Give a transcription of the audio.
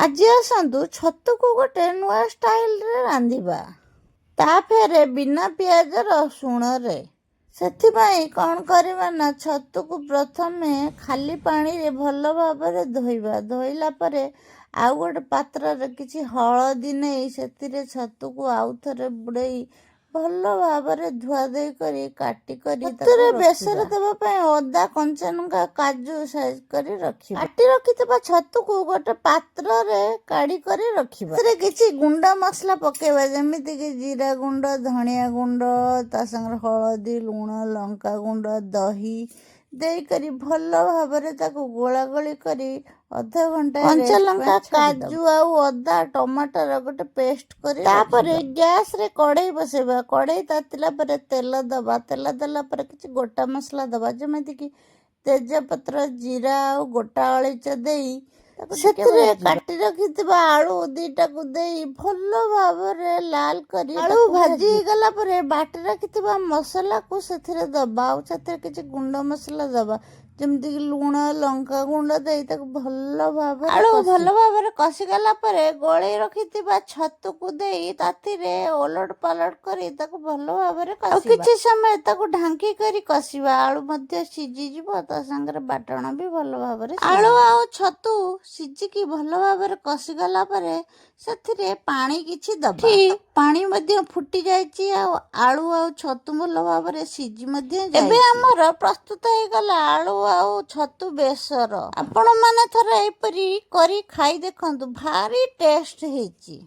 ଆଜି ଆସନ୍ତୁ ଛତୁକୁ ଗୋଟେ ନୂଆ ଷ୍ଟାଇଲରେ ରାନ୍ଧିବା, ତା ଫେରେ ବିନା ପିଆଜ ରସୁଣରେ। ସେଥିପାଇଁ କ'ଣ କରିବା ନା, ଛତୁକୁ ପ୍ରଥମେ ଖାଲି ପାଣିରେ ଭଲ ଭାବରେ ଧୋଇବା। ଧୋଇଲା ପରେ ଆଉ ଗୋଟେ ପାତ୍ରରେ କିଛି ହଳଦୀ ନେଇ ସେଥିରେ ଛତୁକୁ ଆଉ ଥରେ ବୁଡ଼େଇ ଭଲ ଭାବରେ ଧୁଆ ଧୋଇ କରି କାଟି କରି ଛତୁରେ ବେସର ଦେବା ପାଇଁ ଅଦା, କଞ୍ଚା ଲଙ୍କା, କାଜୁ ସାଇଜ କରି ରଖିବା। କାଟି ରଖିଥିବା ଛତୁକୁ ଗୋଟେ ପାତ୍ରରେ କାଢି କରି ରଖିବା। ସେଥିରେ କିଛି ଗୁଣ୍ଡ ମସଲା ପକେଇବା, ଯେମିତିକି ଜିରା ଗୁଣ୍ଡ, ଧନିଆ ଗୁଣ୍ଡ, ତା ସାଙ୍ଗରେ ହଳଦୀ, ଲୁଣ, ଲଙ୍କା ଗୁଣ୍ଡ, ଦହି ଦେଇକରି ଭଲ ଭାବରେ ତାକୁ ଗୋଳା ଗୋଳି କରି ଅଧଘଣ୍ଟା କଞ୍ଚା ଲଙ୍କା, କାଜୁ ଆଉ ଅଦା, ଟମାଟର ଗୋଟେ ପେଷ୍ଟ କରି। ତାପରେ ଗ୍ୟାସରେ କଢ଼େଇ ବସେଇବା। କଢ଼େଇ ତାତିଲା ପରେ ତେଲ ଦବା। ତେଲ ଦେଲା ପରେ କିଛି ଗୋଟା ମସଲା ଦବା, ଯେମିତିକି ତେଜପତ୍ର, ଜିରା ଆଉ ଗୋଟା ଅଳେଇଚ ଦେଇ ତାକୁ ସେଥିରେ କାଟି ରଖିଥିବା ଆଳୁ 2ଟାକୁ ଦେଇ ଭଲ ଭାବରେ ଲାଲ କରି ଆଳୁ ଭାଜି ହେଇଗଲା ପରେ ବାଟି ରଖିଥିବା ମସଲାକୁ ସେଥିରେ ଦବା ଆଉ ସେଥିରେ କିଛି ଗୁଣ୍ଡ ମସଲା ଦବା, ଯେମିତିକି ଲୁଣ, ଲଙ୍କା ଗୁଣ୍ଡ ଦେଇ ତାକୁ ଭଲ ଭାବରେ ଆଳୁ ଭଲ ଭାବରେ କଷିଗଲା ପରେ ଗୋଳେଇ ରଖିଥିବା ଛତୁକୁ ଦେଇ ତାଥିରେ ଓଲଟ ପାଲଟ କରି ତାକୁ ଭଲ ଭାବରେ ଆଉ କିଛି ସମୟ ତାକୁ ଢାଙ୍କି କରି କଷିବା। ଆଳୁ ମଧ୍ୟ ସିଝିଯିବ, ତା ସାଙ୍ଗରେ ବାଟଣ ବି ଭଲ ଭାବରେ। ଆଳୁ ଆଉ ଛତୁ ସିଝିକି ଭଲ ଭାବରେ କଷିଗଲା ପରେ ସେଥିରେ ପାଣି କିଛି ଦବା। ପାଣି ମଧ୍ୟ ଫୁଟି ଯାଇଛି ଆଉ ଆଳୁ ଆଉ ଛତୁ ଭଲ ଭାବରେ ସିଝି ମଧ୍ୟ। ଏବେ ଆମର ପ୍ରସ୍ତୁତ ହେଇଗଲା ଆଳୁ ଆଉ ଛତୁ ବେସର। ଆପଣମାନେ ଥରେ ଏପରି କରି ଖାଇ ଦେଖନ୍ତୁ, ଭାରି ଟେଷ୍ଟ ହେଇଛି।